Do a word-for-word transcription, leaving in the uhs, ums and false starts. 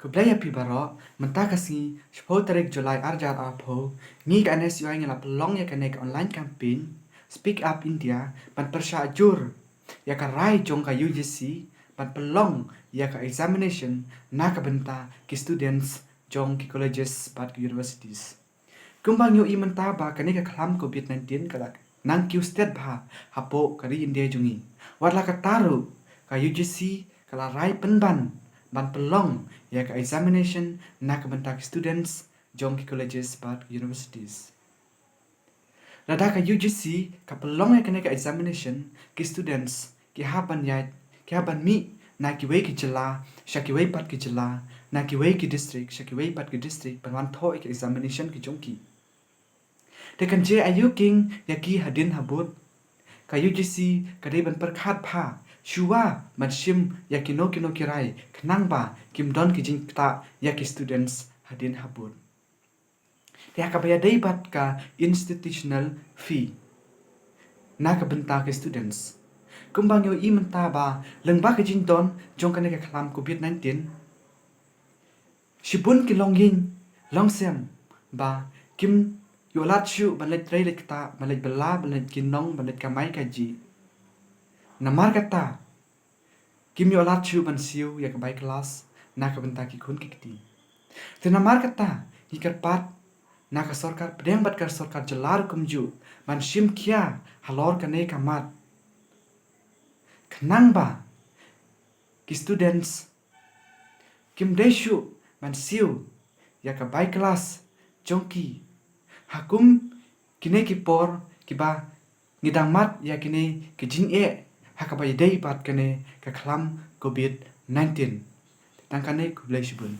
Khublei ïa phi baroh, mynta ka sngi, shiphew tarik July arhajar arphew, ngi ka N S U I ngi la pynlong ïa kane ka online campaign, Speak Up India, ban pyrshah jur ïa ka rai jong ka U G C ban pynlong ïa ka examination na ka bynta ki students jong ki colleges bad ki universities. Kumba ngi ïohi mynta ba kane ka khlam covid nineteen ka la nang kiew stet bha hapoh ka ri India jong ngi. Wat la katta ruh ka U G C ka la rai pynban ban pynlong ïa ka examination na ka bynta ki students jong ki colleges bad ki universities. Lada ka U G C ka pynlong ïa kane ka examination, ki students ki hap ban ïaid, ki hap ban mih na kiwei ki jylla sha kiwei pat ki jylla, na kiwei ki district sha kiwei pat ki district, ban wan thoh ïa ki examination ki jong ki. Te kan jia aïu king ïa ki hadien habud? Ka U G C ka dei ban pyrkhat bha shuwa ban shim ïa kino kino ki rai, khnang ba kim don ki jingktah ïa ki students hadien habud. Te ha kaba ïadei bad ka institutional fee na ka bynta ki students, kumba ngi ïohi mynta ba lyngba ka jingdon jong kane ka khlam covid nineteen, shibun ki longïing longsem ba kim ïoh lad shuh ban leit trei leit ktah, ban leit bylla, ban leit ki nong, ban leit kamai kajih. Namar kata, kim ïoh lad shuh ban siew ïa ka bai klas na ka bynta ki khun ki kti. Te namar kata, ngi kyrpad na ka sorkar pdeng bad ka sorkar jylla ruh kumjuh ban shim khia halor kane ka mat, khnang ba ki students kim dei shuh ban siew ïa ka bai klas jong ki ha kum kine ki por kiba ngi dang mad ïa kine ki jingeh ha kaba ïadei bad kane ka khlam covid nineteen. Tang kane, khublei shibun.